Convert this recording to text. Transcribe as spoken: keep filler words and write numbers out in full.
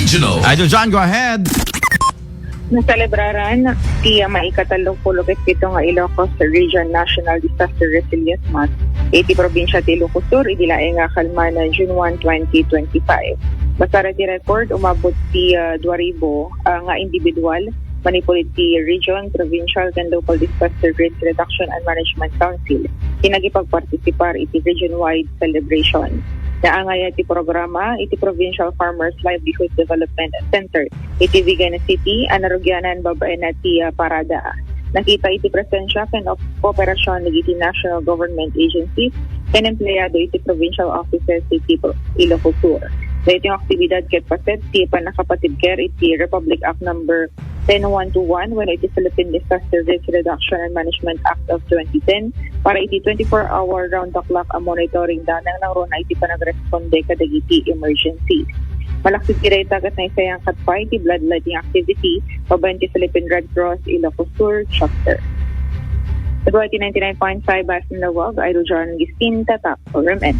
Regional. Idol John, go ahead. Naselebraran ti maikatalo pulo ket pito nga Ilocos Region National Disaster Resilience Month iti probinsia ti Ilocos Sur idi laeng nga kalman, June one, twenty twenty-five. Basar ti record, umabot ti ah, dua ribu ah, nga individual manipud iti region, provincial, ken local disaster risk reduction and management council ti nagipagpartisipar iti region-wide celebration. Naangay ti programa iti Provincial Farmers Livelihood Development Center iti Vigan City a narugianan babaen ti ah, parada. Nakita iti presensya ken op- kooperasyon dagiti national government agencies ken empleyado iti provincial offices iti Ilocos Sur. Daytoy nga aktibidad ket paset ti pannakapatibker iti Republic Act Number ten one two one wenno iti Philippine Disaster Risk Reduction and Management Act of twenty ten para iti twenty-four hour round the clock a monitoring danang nangruna iti panagresponde kadagiti emergency. Malaksid ti dayta ket naisayangkat pay ti bloodletting activity babaen ti Philippine Red Cross Ilocos Sur Chapter. Iti ninety-nine point five Basin Lawag, Idol John Gistin, Tatak, O R M N.